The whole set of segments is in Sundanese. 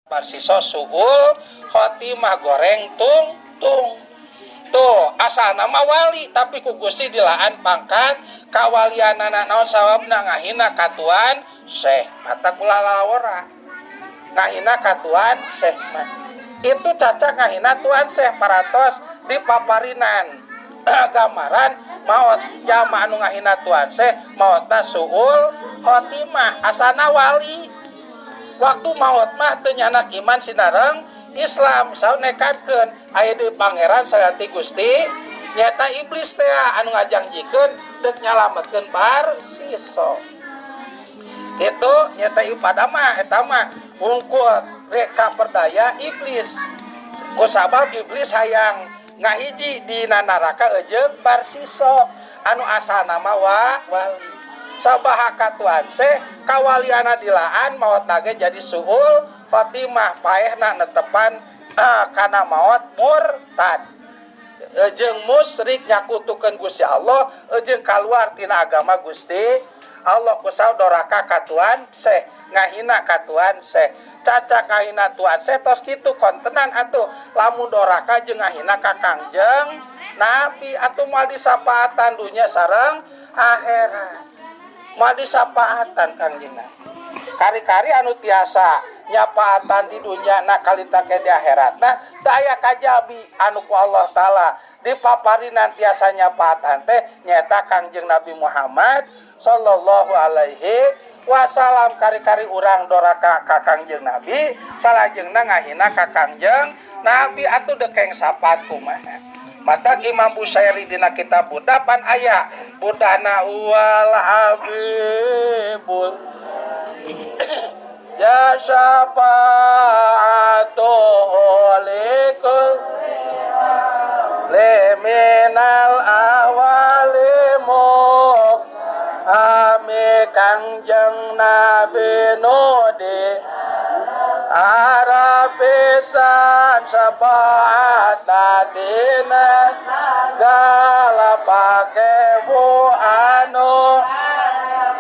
Barsiso suul khotimah, goreng tung tung. Tuh, asalna mah wali, tapi ku Gusti dilaan pangkat kawalianana. Naon sababna? Ngahina ka Tuan Syekh. Mata kula lalawora ngahina ka Tuan Syekh mah itu cacak ngahina Tuan Syekh. Parantos dipaparinan gambaran maot jalma anu ngahina Tuan Syekh, maotna suul khotimah. Asalna wali, waktu maot mah teu nyandak iman sinareng Islam. Saur nekatkeun aya di pangeran saganti Gusti, nyata iblis teh anu ngajangjikeun deuk nyalametkeun Barsiso. Itu nyata pada mah eta mah wungkul reka perdaya iblis, kusabab iblis hayang ngahiji di neraka jeung Barsiso anu asalna mah wa wali. Sabaha ka Tuan Syekh, kawaliana dilaan, maot nage jadi suul khotimah, paehna netepan kana maot murtad jeung musyrik, nyakutukeun Gusti Allah jeung kaluar tina agama Gusti Allah. Kusabab doraka ka Tuan Syekh, ngahina ka Tuan Syekh, cacak ngahina Tuan Syekh. Tos kitu kontenan atuh lamun doraka jeung ngahina ka Kangjeng Nabi, atuh moal disapaatan dunya sareng akhirat, moal disapaatan Kangjeng Nabi. Kari-kari anu tiasa nyapaatan di dunia na kalita ke di akhirat na daya kajabi anu ku Allah Ta'ala dipaparinan tiasa nyapaatan teh nyata Kangjeng Nabi Muhammad sallallahu alaihi wasallam. Kari-kari urang doraka ka Kangjeng Nabi, salajengna ngahina ka Kangjeng Nabi, atuh dekeng sapaat kumaha? Mata Imam Busairi dina kitab Burdah pan aya Burdahna wal habibul ya syafa'atuhu likul liminal ahwalimu ami. Kangjeng Nabi nudi arapisan syafaat dina segala pakebu anu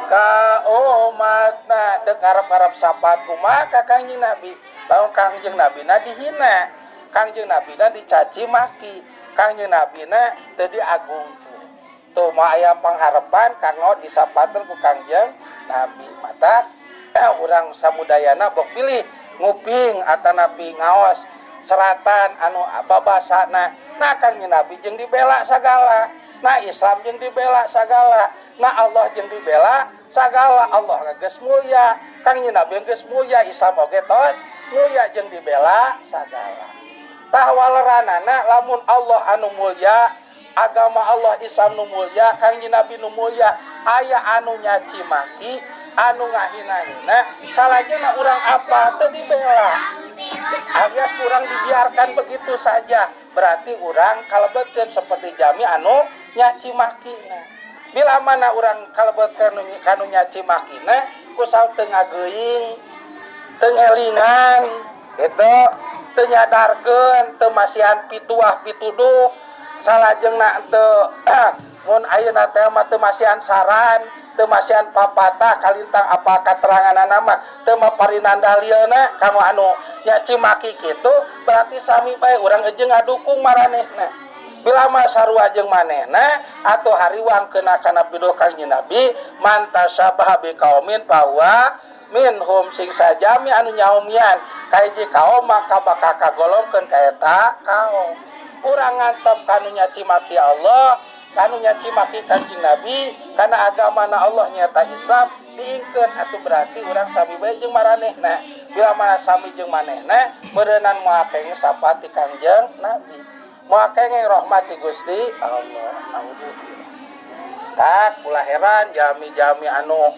ka umatna. Dek ngarep-ngarep syafaat kumaha ka Kangjeng Nabi, lamun Kangjeng Nabi na dihina, Kangjeng Nabi na dicaci maki, Kangjeng Nabi na teu diagungkeun? Tuh, mau aya pangharapan kanggo disapaatkeun ku Kangjeng Nabi? Mata urang samudayana bok pilih nguping atanapi ngaos seratan anu babasana. Nah, Kangjeng Nabi jeung dibela sagala, nah Islam jeung dibela sagala, nah Allah jeung dibela sagala. Allah geus mulia, Kangjeng Nabi geus mulia, Islam oge tos mulia jeung dibela sagala. Tah, waleranana lamun Allah anu mulia, agama Allah Islam nu mulia, Kangjeng Nabi nu mulia, aya anu nyaci maki, anu ngahina-hina, salajengna urang apa teu dibela alias kurang dibiarkan begitu saja, berarti urang kalebetkeun seperti jami anu nyaci makina. Bila mana urang kalebetkeun kanu nyaci makina kusabab teu ngageuing, teu ngelingan itu, teu nyadarkeun, teu masihan pituah pituduh, salajengna teu mun ayeuna teh mah teu masihan saran, teu masihan papatah kalintang apa kateranganana mah, teu maparinan dalilna kanggo anu nyaci maki kitu, berarti sami bae urang jeung ngadukung maranehna. Bila mah sarua jeung manehna atau hariwang kena kana piduh Kangjeng Nabi, man tasyabaha bi qaumin fahuwa minhum. Sing sajami anu nyaumian ka hiji kaum maka bakal kagolongkeun ka eta kaum. Urang ngantep kanu nyaci maki Allah, kanu nyaci maki Kanjeng Nabi, karena agama na Allah nyata Islam diingkeun, atuh berarti urang sami bae jeung maranehna. Bila mana sami jeung manehna, meureunan moal kenging syafaat ti Kangjeng Nabi, moal kenging rahmat ti Gusti Allah. Naudzubillah. Tak ulah heran jami-jami anu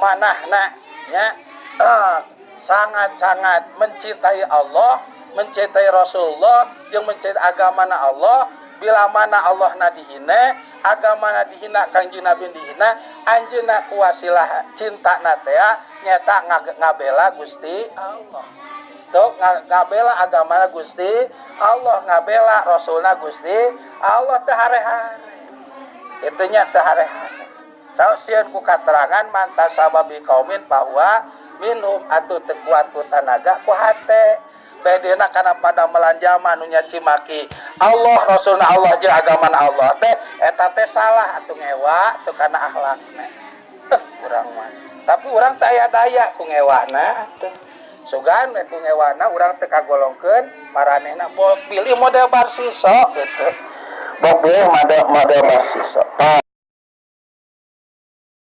manahna nya sangat-sangat mencintai Allah, mencintai Rasulullah, jeung mencintai agama na Allah, bila mana Allah na dihina, agama na dihina, Kangjeng Nabi dihina, anjeunna ku wasilah cinta na teh nyata ngabela Gusti Allah. Tuh, ngabela agama na Gusti Allah, ngabela Rasulna Gusti Allah, teu hare-hare. Itunya teu hare-hare. Sao sieun ku katerangan man tasyabbaha biqaumin fahuwa minhum, atuh teu kuat ku tanaga, ku hate. Bedena kana padamelan jalma nu nyaci maki Allah, Rasulna Allah, jeung agamana Allah teh, eta teh salah atuh, ngewa tuh kana akhlakna. Urang mah, tapi urang teh aya daya ku ngewana atuh. Sugan we ku ngewana urang teu kagolongkeun maranehna. Pilih model barsiso gitu, bok pilih model model barsiso.